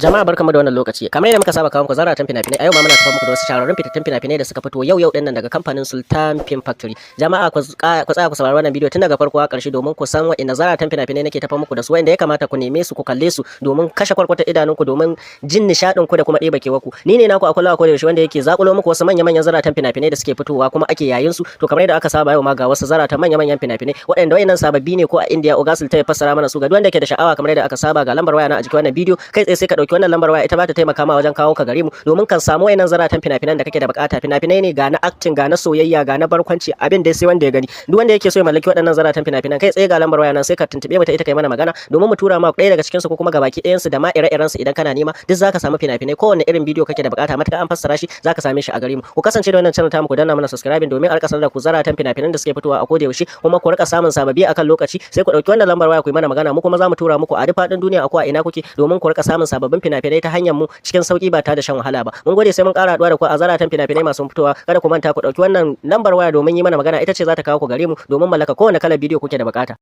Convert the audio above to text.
Jama'a, barkamu da wannan lokaci. Kamar yadda muka saba kawo muku zaratan fina-finai, a yau ma muna tafa muku da wasu shahararrun fitattun fina-finai da suka fito yau yau dinnan daga kamfanin Sultan Film Factory. Jama'a, ku tsaya ku saurari wannan bidiyo tun daga farko har ƙarshe domin ku san wa'inda zaratan fina-finai nake tafa muku da su, wanda ya kamata ku neme su, ku kalle su domin kashe kwarkwatar idanunku, domin jin nishaɗin ku da kuma ɗebe kewarku. Ni ne naku a kullum a koda yaushe wanda yake zakulo muku wasu manya-manyan zaratan fina-finai da suke fitowa kuma ake yayin su. To, kamar yadda aka saba, yau ma ga wasu zaratan manya-manyan fina-finai waɗanda wayannan sababbi ne ko a India Oga Sultan ya fassara mana su. Ga duk wanda yake da sha'awa, kamar yadda aka saba, ga lambar waya na a jikin wannan bidiyo. Kai tsaye sai ka ɗauki wannan lambar waya, ita ba ta taimaka ma wajen kawo ka gare mu domin ka samu wayannan zaratan fina-finan da kake da bukata. Fina-finai ne, ga na acting, ga na soyayya, ga na barkwanci, abin dai sai wanda ya gani. Duk wanda yake so ya mallaki waɗannan zaratan fina-finan, kai tsaye ga lambar waya nan, sai ka tuntube mu ta ita, kai mana magana domin mu tura ma ɗaya daga cikin su ko kuma gabaki ɗayan su da ma ire-iren su. Idan kana nema, duk zaka samu fina-finai. Kowanne irin bidiyo kake da bukata, matuƙar an fassara shi, zaka same shi a gare mu. Ku kasance da wannan channel tamu, ku danna mana subscribing domin a rika sanar da ku zaratan fina-finan da suke fitowa a koda yaushe, kuma ku rika samun sababbi akan lokaci. Sai ku ɗauki wannan lambar waya ku yi mana magana, mu kuma za mu tura muku a duk faɗin duniya, a ko a ina kuke, domin ku rika samun sababbin fina-finai ta hanyar mu cikin sauki ba tare da shan wahala ba. Mun gode, sai mun ƙara haɗuwa da ku a zaratan fina-finai masu fitowa. Kada ku manta ku ɗauki wannan lambar waya domin yi mana magana, ita ce za ta kawo ku gare mu domin mallaka kowane kalar bidiyo kuke da bukata.